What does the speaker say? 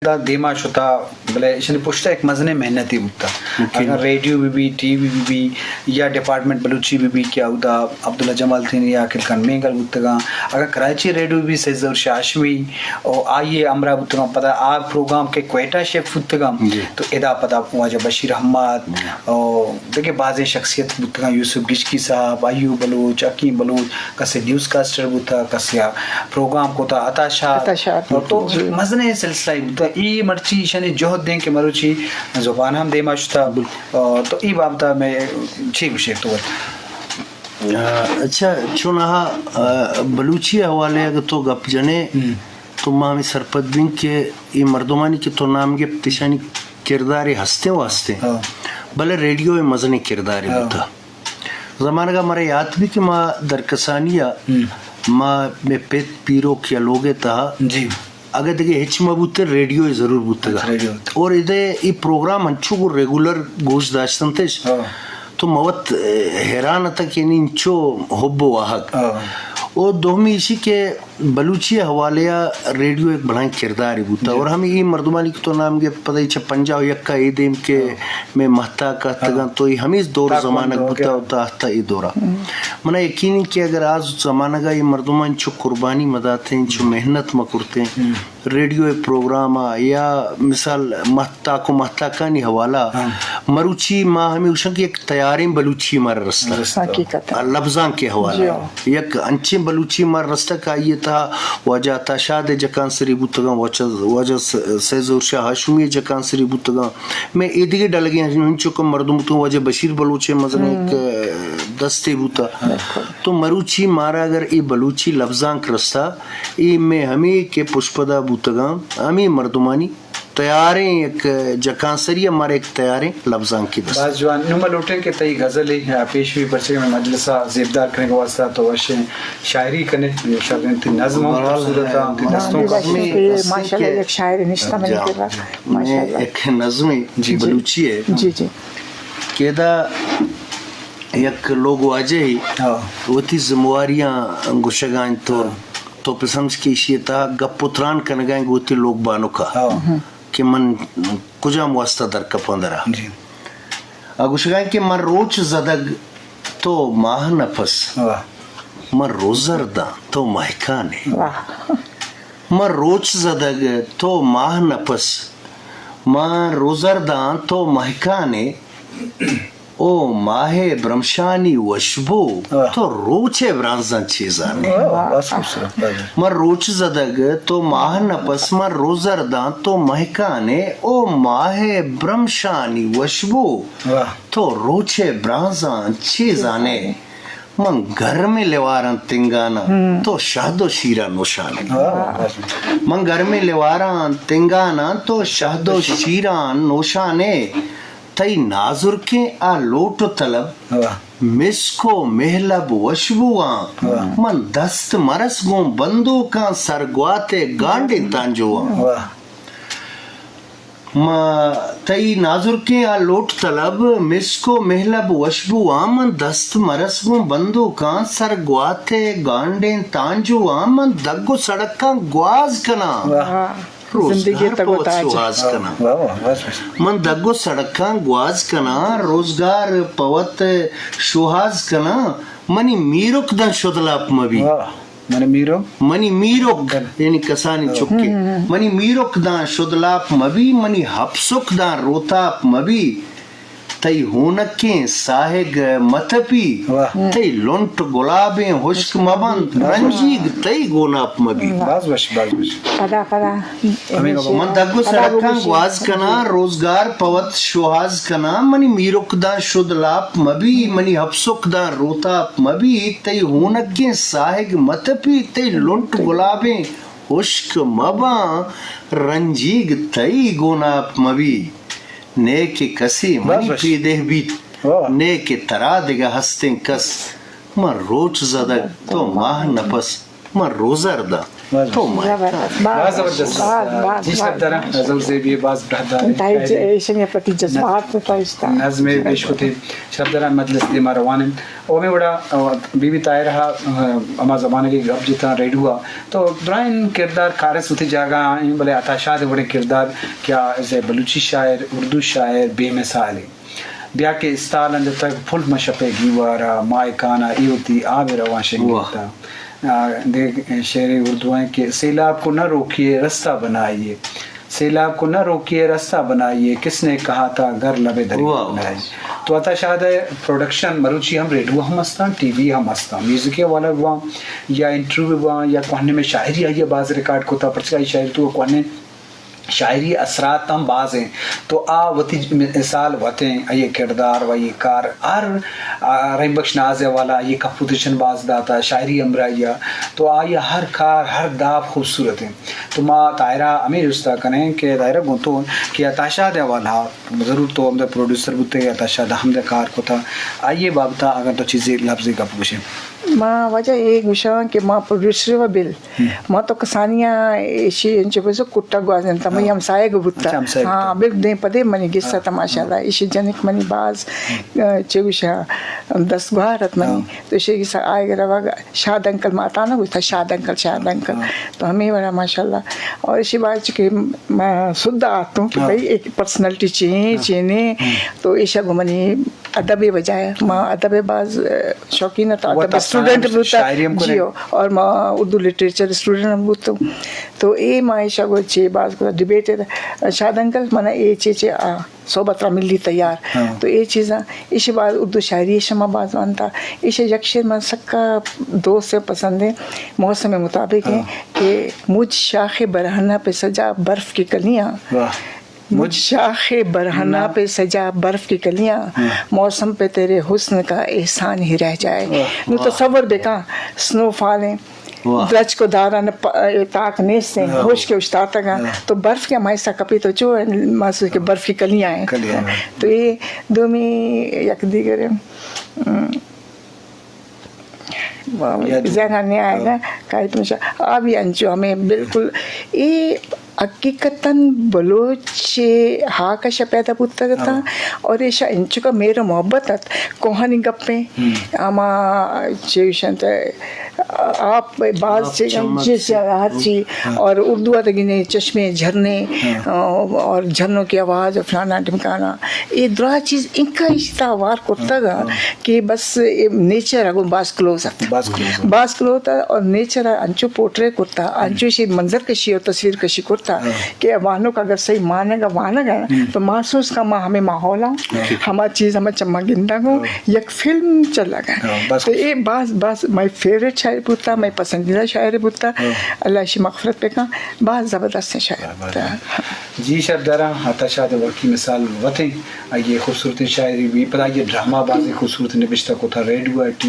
دا دیما شتا، بلے ایشانی پشتا یک مزنیں محنتے بوتا۔ اگاں ریڈیو بہ بی، ٹی وی بہ بی، یا ڈپارٹمنٹ بلوچی بہ بی کہ اودا عبداللہ جمالدینی یا عاقل خان مینگل بوتگاں، اگاں کراچی ریڈیو بہ بی سید ظہور شاہ ہاشمی و آئی ء ہمراہ بوتگاں، پدا آ پروگرام کہ کوئٹہ شفٹ بوتگاں، تو ادا پدا واجہ بشیر احمد و دگہ بازیں شخصیت بوتگاں، یوسف گچکی صاحب، ایوب بلوچ، حکیم بلوچ، کسے نیوز کاسٹر بوتا، کسے آ پروگرام کتا، عطا شاد۔ عطا شاد۔ تو مزنیں سلسلہ ہی بوتا۔ ای مرچی ایشانی جہد دیں کہ مروچی زبان ہم دیما شتا۔ تو ای بابتا میں چی گوشے تو وت؟ آ، اچھا، چوناہا، آ، بلوچی حوالے اگر تو گپ جنے، تو ما ہمیں سرپد بیں کہ ای مردمانی کہ تو نام گپت، ایشانی کردار ہستیں و ہستیں۔ بلے ریڈیو مزنیں کردارے بوتا۔ زمانگا مارا یات بی کہ ما درکسانی ء ما مئے پت پیروک یا لوگ ء تہا اگہ دگہ ہچ مہ بوتیں، ریڈیو ء ضرور بوتگ ء۔ اور ادے ای پروگرام انچو گوں ریگولر گوش داشتنتش تو مہ وت حیران اتگ کہ یعنی انچو حب و واہگ۔ او دومی ایشی کہ بلوچی ء حوالے ء ریڈیو یک بلاہیں کردارے بوتہ اور ہمے اے مردمانی کہ تو نام گپت پدا چہ پنجاہ و یک ء اے دیم کہ مئے مہتاک اتکگاں تو اے ہمے دور و زمانگ بوتہ و تاہتہ اے دورا۔ منا یقین انت کہ اگر آ زمانگ ء اے مردماں انچو قربانی مہ داتیں، انچو محنت مہ کرتیں، ریڈیو ء پروگرام ء یا مثال مہتاک و مہتاکانی حوالہ مروچی ما ہمے گوشاں کہ یک تیاریں بلوچی مارا رستہ۔ لبزانک ء حوالہ یک انچیں بلوچی مارا رستہ کہ آئی ء تہا واجہ عطا شاد ء جکانسری بوتگاں، واجہ، واجہ س-، سید ظہور شاہ ہاشمی ء جکانسری بوتگاں، مئے ایدگہ ڈلگیں انچو کہ مردم بوتگاں، واجہ بشیر بلوچ ء مزنیں یک دستے بوتہ۔ تو مروچی مارا اگر اے بلوچی لبزانک رستہ، اے مئے ہمے کہ پشپدہ بوتگاں، ہمے مردمانی تیاریں یک جکانسری ء مارا یک تیاریں لبزانکے دست۔ باز جوان۔ نوں ما لوٹیں کہ تئی غزلے پیش بی، پرچہ کہ مئے مجلس ء زیبدار کنگ ء واستہ تو وشیں شاعری کنے، شریں تئی نظم ہم خوبصورت ء تئی دستوں کا۔ ماشاءاللہ یک شاعرے نشتہ منی کرا۔ ماشاءاللہ۔ یک نظمے بلوچی ہے۔ جی، جی۔ کہ ادا یک لوگ واجہے وتی ذمہ واریاں گوشگا انت تو، تو پہ سمجھ کہ ایشی ء تہا گپ و تران کنگا انت گوں وتی لوگ بانک ء کہ من کجام واسطہ در کپاں درا۔ آ گوشگا انت کہ من روچ زدگ تو ماہ نپس، من روزر داں تو مہکانے۔ من روچ زدگ تو ماہ نپس، من روزر داں تو مہکانے۔ او ماہ ء برمشانی وشبو، تو روچ ء برانزاں چیزانے۔ من روچ زدگ تو ماہ نپس، من روزر داں تو مہکانے۔ او ماہ ء برمشانی وشبو، تو روچ ء برانزاں چیزانے۔ من گرمیں لیواراں تنگاناں، تو شہد و شیراں نوشانے۔ من گرمیں لیواراں تنگاناں، تو شہد و شیراں نوشانے۔ تئی نازرکیں آ لوٹ و طلب، مسک و مہلب وشبواں، من دست مرس گوں بندوکاں، سرگوات ء گانڈیں تانجواں۔ ما تئی نازرکیں آ لوٹ طلب، مسک و مہلب وشبواں، من دست مرس گوں بندوکاں، سرگوات ء گانڈیں تانجواں، من دگ و سڑکاں گواز کناں۔ روزگار پہ وت شوہاز کناں۔ من دگ و سڑکاں گواز کناں، روزگار پہ وت شوہاز کناں، منی میرک داں شدلاپ مبی۔ منی میرک۔ منی میرک، یعنی کسانی چکے۔ منی میرک داں شدلاپ مبی، منی ہپسک داں روتاپ مبی۔ تئی ہونکیں ساہگ متپی، تئی لنٹ گلابیں ہشک مبنت، رنجیگ تئی گوناپ مبی۔ باز وش، باز وش۔ پدا، پدا۔ من دگ و سڑکاں گواز کناں، روزگار پہ وت شوہاز کناں، منی میرک داں شدلاپ مبی، منی ہپسک داں روتاپ مبی، تئی ہونکیں ساہگ متپی، تئی لنٹ گلابیں ہشک مباں، رنجیگ تئی گوناپ مبی۔ نے کہ کسے منی پیدہ بیت، نے کہ ترا دگہ ہستیں کس۔ من روچ زدگ تو ماہ نپس، من روزر داں باز تو ماں۔ زبردست، باز باز، زبردست۔ باز، باز، جی، باز، شرپ دارا، باز۔ غزل زیبی، باز براہدار۔ تائی ج-، ایشانی پتی جذبات تو تائی اشتا۔ نظم پیش کتے، شرپ دارا، مجلس دیما روان انت۔ او ہمے وڑا، آ، بی بی طاہرہ، آ، ہما زمانگے گپ جتا ریڈیو آ، تو درائیں کردار کارست وتی جاگہ آ ایں، بلے عطا شاد وڑیں کردار کیا از اے بلوچی شاعر، اردو شاعر بے مثال ایں۔ بیا کہ استال اندتگ پھل مہ شپئے گیوارا، ماہ کانا اے وتی آب روان شنگیتا۔ آ، دے شعر اردو ایں کہ سیلاب کو نہ روکیے رستہ بنائیے، سیلاب کو نہ روکیے رستہ بنائیے، کس نے کہا تھا گھر لبے دریا بنائیے۔ تو عطا شاد ءِ پروڈکشن مروچی ہم ریڈیو ہم استاں، ٹی وی ہم استاں، میوزک ءِ حوالہ بواں یا انٹرویو بواں یا کوہنیں میں شاعری آئی ءَ باز ریکارڈ کتا، پرچہ آئی شاعری تو کوہنیں شاعری اثرات ہم باز ایں۔ تو آ وتی مثال وت ایں، آئی کردار و آئی کار ہر، آ، رحیم بخش ناز ءِ حوالہ آئی کمپوزیشن باز داتا، شاعری ہمراہی ءَ۔ تو آئی ہر کار، ہر داب خوبصورت ایں۔ تو ما طاہرہ ہمیں جستا کنیں کہ طاہرہ گوں تو کہ عطا شاد ءِ حوالہ ضرور تو ہمدا پروڈیوسر بوتے، عطا شاد ہمدا کار کتا، آئی بابتا اگر تو چیزے لفظے گپ گوشے۔ ما واجہ اے گوشاں کہ ما پروڈیوسر و بل، ما تو کسانیاں ایشی انچو بزو کٹا گوازینتا، مئی ہمسایگ بوتا۔ اچھا، ہمسایگ ہاں، بوتا۔ بل دیں پدے منی گسا تا ماشاءاللہ، ایشی جنک منی باز، آ، چے گوشاں، دست گوار ات منی۔ تو ایشی گسا آئے گرا وگ شاد انکل ماتا نہ گوشتا، شاد انکل، شاد انکل۔ تو ہمیں وڑا ماشاءاللہ۔ اور ایشی بات چکے ما سدھا آتوں کہ بھئی ایک پرسنالٹی چین، چینے، تو ایشا گو منی ادب ءِ وجہ ءَ۔ ما ادب ءِ باز، آ، شوقین اتاں، ادب اسٹوڈنٹ بوتاں۔ شاعری ہم جی کنئے؟ ہو، اور ما اردو لٹریچر اسٹوڈنٹ ہم بوتوں۔ تو اے ما ایشا گو چے باز کو ڈیبیٹ ءَ۔ شاد انکل منا اے چے چے آ صحبت را ملی تیار۔ تو اے چیزاں، ایشی باز اردو شاعری شما باز وانتا۔ ایشی یک شعر من سکا دوست ءُ پسند ایں، موسم مطابق ایں کہ مجھ شاخ برہنہ پہ سجا برف کی کلیاں۔ واہ۔ مجھ شاخ برہنہ پہ سجا برف کی کلیاں، موسم پہ تیرے حسن کا احسان ہی رہ جائے۔ نو تصور بکن، سنو فال ایں، درچک و داران پ-، تاک نیست ایں، ہشک اشتاتگاں، تو برف کہ ہمائی سا کپی تو چو محسوس کہ برف کی کلیاں ایں۔ تو اے دومی یک دیگر ایں۔ ذہن ءَ نہ آئیگا، کائی پنشا، آ بھی انچو ہمیں بالکل، اے حقیقتاً بلوچ ہاک ءَ شہ پیدا بوتگ اتاں اور ایشا انچکا مہر و محبت ات، کوہنی گپیں، ہما چے گوشنت، آپ باز چے، جی، ہر چی، اور اردو ءَ تو گندے چشمے، جھرنے، اور جھرنوں کی آواز اور فلانا ڈھمکانا، اے درا چیز انکا اشتا وار کرتگ کہ بس اے نیچر ءَ گوں باز کلوز ات۔ باز کلوز ات۔ باز کلوز ات اور نیچر ءَ انچو پورٹرے کرتا، انچو ایشی منظر کشی اور تصویر کشی کرتا کہ وانوک اگر صحیح مانگ ءَ وانگ ءَ تو محسوس کا ما ہمیں ماحول ءَ، ہما چیز ہمیں چما گندگ ءَ، یک فلم چلگ ءَ۔ تو اے باز، باز مائی فیوریٹ شاعر بوتا، مائی پسندیدہ شاعر بوتا۔ اللہ ایشی مغفرت بکن، باز زبردست شاعر بوتا۔ جی شرپ داراں، عطا شاد ءِ واقعی مثال وت ایں، آئی ءِ خوبصورتیں شاعری بی، پدا آئی ءَ ڈرامہ بازیں خوبصورت نبشتہ کتا، ریڈیو ءَ، ٹی